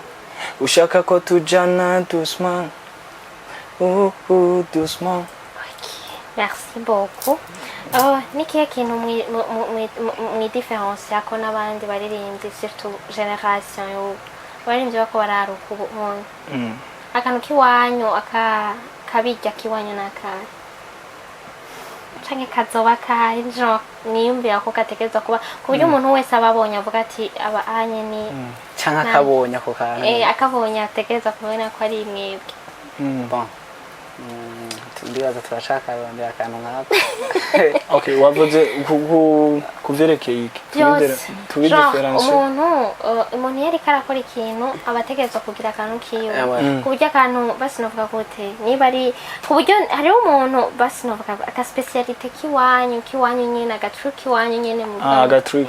Ushaka ko tujana doucement. Doucement. Ok, merci beaucoup. Oh, ni kihe kintu mwidiferensiya ko n'abandi baririmbyi, surtout génération y'ubu, abaririmbyi bako bararuka ubu umuntu akantu k'iwanyu aka kabirya k'iwanyu ni akahe, canke kazoba kahe, genre niyumvira ko gategerezwa kuba ku buryo umuntu wese aba abonye avuga ati aba anye ni Canke akabonye ako kantu. Akabonye ategerezwa kubona ko ari mwebwe. Bon. Ndibaza turacakarondera akantu nkako. Okay, wavuze ku vyerekeye iki? Byose. Tubi Genre, différencier. umuntu iyo ariko arakora ikintu aba ategerezwa kugira akantu kiwe, ku buryo akantu basi novuga gute, niba ari ku buryo hariho umuntu basi novuga aka spécialité k'iwanyu nyene, agatruc k'iwanyu nyene muvuga. Ah, agatruc.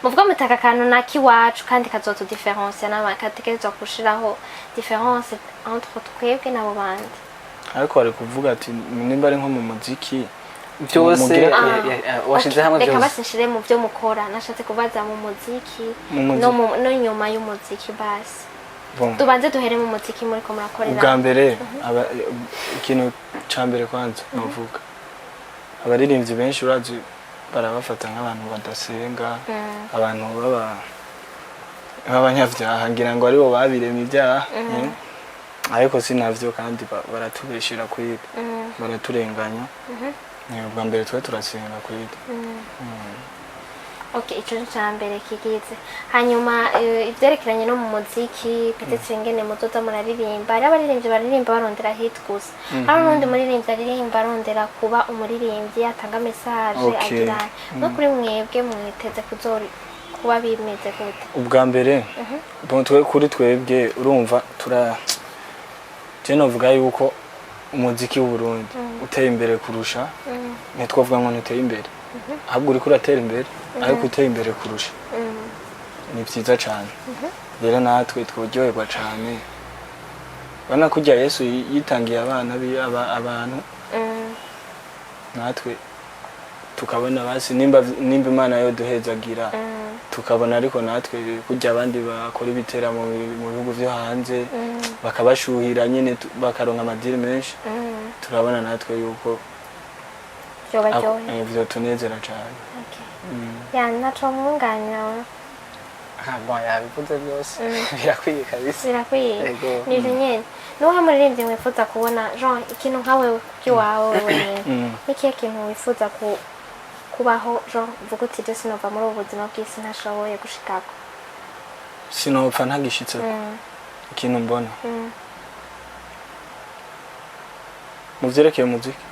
Muvuga muti aka kantu na k'iwacu kandi kazotudiferencia n'abandi, kategerezwa gushiraho différence entre twebwe n'abo bandi. Ariko bari kuvuga ati nimba ari nko mu muziki Byose. Mugire Washize hamwe Reka byose. basi nshire mu byo mukora. Nashatse kubaza mu muziki Mu muziki. no nyuma y'umuziki basi. Bon. Tubanze duhere mu muziki muriko murakorera. Ubwa mbere ikintu ca mbere kwanza novuga, abaririmbyi benshi urazi barabafata nk'abantu badasenga, abantu b'abanyabyaha, ngira ngo aribo babiremye ibyaha, eh? Ariko si navyo, kandi baratubeshera kwiga, baraturenganya. Ubwa mbere twe turasenga kwiga. Okay, ico ni ca mbere kigize. Hanyuma ivyerekeranye no mu muziki, peut-être ingene muzoza muraririmba. Hariho abaririmbyi baririmba barondera hit gusa, hari n'uwundi muririmbyi aririmba arondera kuba umuririmbyi atanga message. Agira no kuri mwebwe mwiteze kuzo kuba bimeze gute? Ubwa mbere, bon, twe kuri twebwe urumva tura je novuga yuko umuziki w'Uburundi uteye imbere kurusha, ntitwovuga ngo ntuteye imbere, ahubwo uriko uratera imbere, ariko uteye imbere kurusha ni byiza cyane. Rero natwe tworyoherwa cyane urabona kurya Yesu yitangiye abana abantu, natwe tukabona basi nimba Imana yo duhezagira, tukabona ariko natwe kurya abandi bakora ibiteramo mu bihugu vyo hanze, bakabashuhira nyene, bakaronka amadiri menshi, turabona natwe yuko vyobaryohera. Vyotunezera cane. Okay. Ya, naco mwunganira? Ah, bon, yabivuze byose, birakwiye kabisa. Birakwiye. Yego. Nivyo nyene. Nuwuhe muririmbyi mwifuza kubona, genre ikintu nka wewe kubw'iwawe wenyene, nikihe kintu wifuza kubaho, genre uvuga uti je sinova muri ubu buzima bw'isi ntashoboye gushikako? Sinopfa ntagishitseko. Ikintu mbona mu vyerekeye umuziki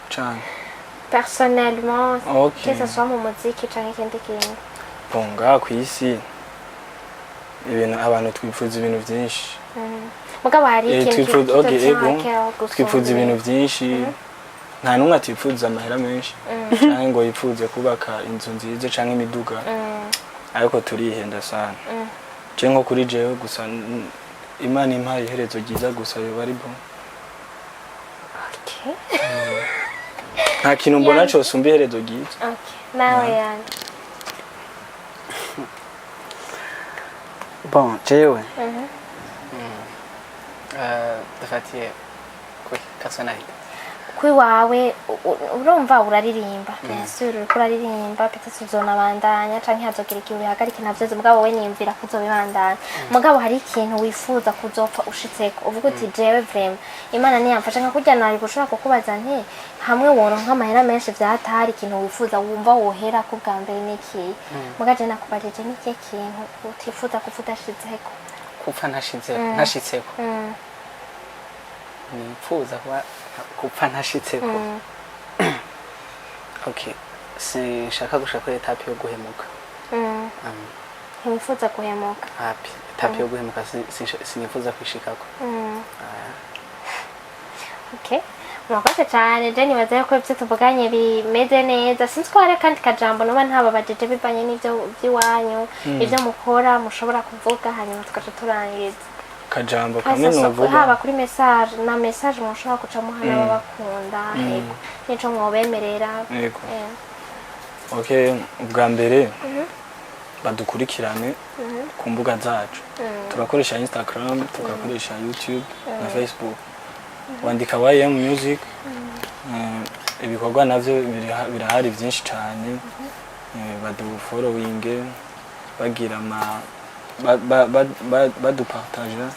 cane? Personnellement, Okay. que ce soit mu muziki canke ikindi kintu. Bon, ngaha kw'isi Ibintu abantu twifuza ibintu byinshi. Mugabo hari ikintu twifuza, okay, kitotuma ego, kera gusumba twifuza ibintu ibindi. byinshi. Nta n'umwe atifuza amahera menshi canke ngo yifuze kubaka inzu nziza canke imiduga, ariko turihenda sana. Je nko kuri jewe gusa, Imana impaye iherezo ryiza gusa, yoba ari bon. Nta kintu mbona cosumba iherezo ryiza. Okay, nawe yani? Bon, jewe dufatiye kuri personnalité? Kuri wawe urumva uraririmba, bien sûr uriko uraririmba, peut-être uzonabandanya canke hazogira igihe ubihagarike, navyo mugabo we niyumvira ko uzobibandanya. Mugabo hari ikintu wifuza kuzopfa ushitseko, uvuga uti: "Jewe vraiment Imana niyamfasha nka kurya." Nari gushobora kukubaza nti: "Hamwe woronka amahera menshi vyatari, ikintu wifuza wumva wohera ko bwa mbere n'ikihe?" Muga je nakubajije: nikihe kintu utifuza kupfa udashitseko? Kupfa ntashitseko? Nipfuza kuba gupfa ntashitseko? Okay, sinshaka gushika kuri étape yo guhemuka. Ntiwifuza guhemuka? Hapi étape yo guhemuka sinifuza kwishikako. Okay. Murakoze cyane. Je nibaza yuko ibyo tuvuganye bimeze neza. Sinzi ko hari akandi kajambo noba ntababajije bivanye n'ibyo by'iwanyu, ibyo mukora, mushobora kuvuga, hanyuma tugaca turangiza. Kajambo kamwe Hasa novuga. Haba kuri message na message mushobora guca muha n'ababakunda, yego, nico mwobemerera. Yego. Okay, ubwa mbere badukurikirane ku mbuga zacu. Turakoresha Instagram, tugakoresha YouTube na Facebook. Wandika YM Music. Ibikorwa navyo birahari byinshi cyane. Badufollowinge, bagira ama badupartaja,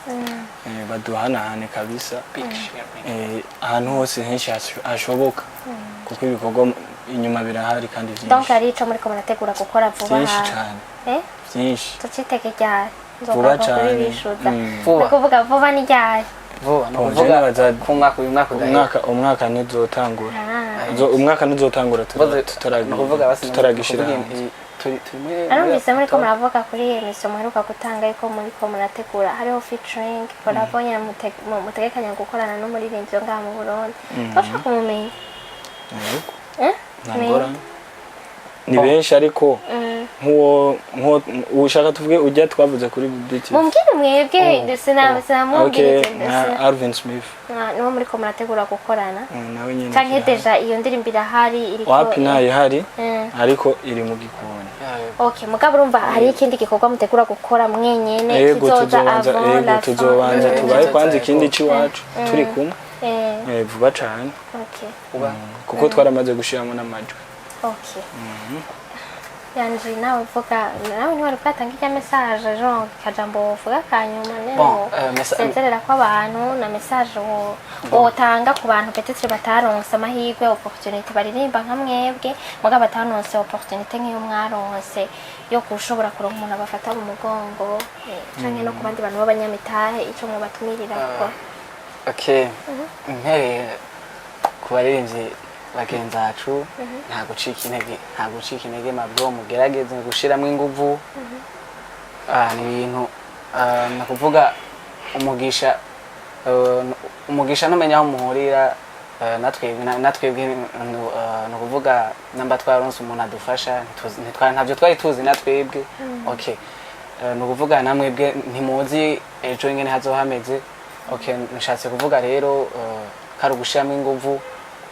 baduhanahane kabisa. Big sharing. Ahantu hose henshi hashoboka, kuko ibikorwa inyuma birahari kandi Donc byinshi. hari ico muriko murategura gukora vuba? Byinshi Aha. cyane. Byinshi. Tucitege ryari? Vuba Nzogaruka cane. kuri bishuza. Vuba. Ni kuvuga vuba ni ryari? Vuba ni Bon, ukuvuga je nibaza- ku mwaka, uyu mwaka udahera. Umwaka ntuzotangura. Umwaka ntuzotangura Ni ukuvuga basi tutaragishira ni ukuvuga hanze. Turi muri Narumvise muriko muri- muravuga kuri iyi émission muheruka gutanga yuko muriko murategura, hariho featuring collabo nyene mutegekanya gukorana n'umuririmbyi wo ngaha mu Burundi. Twashaka kumumenya. Yego. Eh? Nta ngorane, ni benshi ariko nk'uwo ushaka tuvuge ujya twavuze kuri BTV. Mumbwire mwebwe, Okay, sinamubwire. nka Alvin Smith. Niwo muriko murategura gukorana? Nawe nyene Canke kirahari. déjà iyo ndirimbo irahari, iriko? Wapi, ntayihari, ariko iri mu gikoni. Okay, mugabo urumva hari ikindi gikorwa mutegura gukora mwenyene Yego. kizoza Tuzobanza avant yego la fin? Tuzobanza tubaye kwanza ikindi Yego. c'iwacu turi kumwe. Vuba cane. Uba Kuko twaramaze gushiramo n'amajwi. Okay. Yanje nawe vuga, nawe ntiwari bwatanga irya message, genre kajambo wovuga kanyuma nero Bon, sezerera ko abantu na message wotanga ku bantu peut-être bataronse amahirwe, opportunité, baririmba nka mwebwe muga bataronse opportunité nk'iyo mwaronse yo gushobora kuronka umuntu abafata mu mugongo, canke no ku bandi bantu b'abanyamitahe, ico mwobatumirira kuko. Okay, mpereye ku baririmbyi bagenzi bacu, nta gucika intege, nta gucika intege mabwo, mugerageze gushiramo inguvu. Ni ibintu, ni ukuvuga umugisha, umugisha ntumenya aho muhurira. Natwebwe ni ukuvuga namba twaronse umuntu adufasha, ntabyo twari tuzi natwebwe. Okay, ni ukuvuga namwebwe ntimuzi ejo ingene hazoba hameze. Okay, nshatse kuvuga rero, kari ugushiramo inguvu,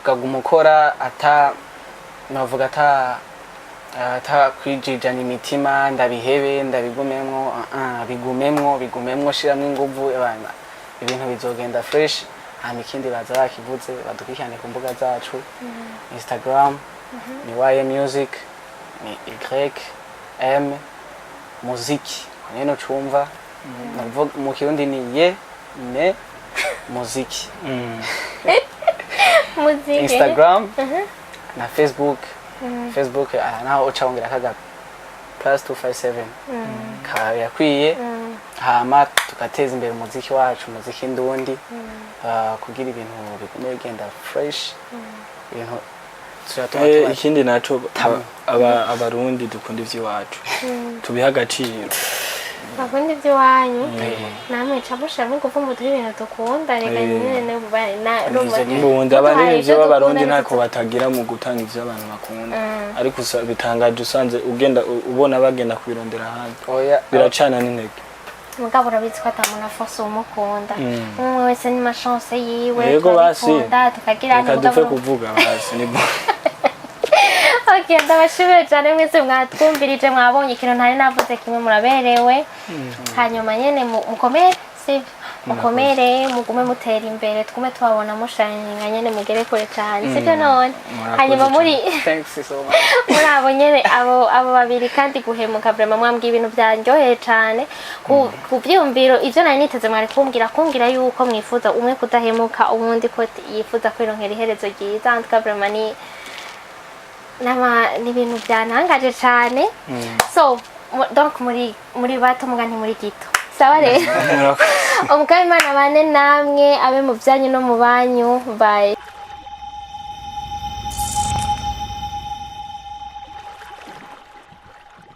ukaguma ukora, ata navuga ata kwijijana imitima, ndabihebe ndabigumemwo. Bigumemwo, bigumemwo, shiramo inguvu ebana, ibintu bizogenda fresh. Hama ikindi baza bakivuze, badukurikirane ku mbuga zacu. Instagram ni Y Music, ni Y M Muziki neno cumva. Ni ukuvuga mu Kirundi ni ye ne muziki. Muziki. Instagram na Facebook. Facebook, naho uca wongera kaga +257 kaba birakwiye. Hama tugateza imbere umuziki wacu, umuziki ndundi, kugira ibintu bigume bigenda fresh, ibintu turatuma Ikindi naco, abarundi dukunda ivy'iwacu, tubiha agaciro. Bakunda iby'iwanyu, namwe ca mushiramo ingufu, muduhe ibintu dukunda reka. Nyene Ivyo nyene. Ubundi muduhaye abaririmbyi ivyo b'Abarundi dukunda. ntako batagira mu gutanga ivyo abantu bakunda, ariko bitangaje usanze ugenda ubona bagenda kubirondera ahandi. Oya. Biracana n'intege. Mugabo urabizi ko ata muntu aforce uwumukunda, umwe wese ni ma chance yiwe. Yego, basi. Turabikunda tukagira. Reka dupfe kuvuga basi ni bo. Okay, ndabashimiye cyane mwese mwatwumvirije, mwabonye ikintu ntari navuze kimwe, muraberewe. Hanyuma nyene mukomere, sibyo? Mukomere, mugume mutera imbere, tugume tubabona mushaninga nyene, mugere kure cyane, sibyo none? Murakoze. Hanyuma muri Thanks so much. muri abo nyene, abo babiri kandi guhemuka, vraiment mwambwiye ibintu byanryoheye cyane ku byiyumviro. Ivyo nari niteze mwari kumbwira yuko mwifuza umwe kudahemuka, uwundi ko yifuza kwironkera iherezo ryiza. En tout cas, vraiment ni ni ibintu byantangaje cyane. So donc muri bato muga ntimuri gito. Sawa rero. Murakoze. Umukama Imana bane namwe, abe mu byanyu no mu banyu. Bye.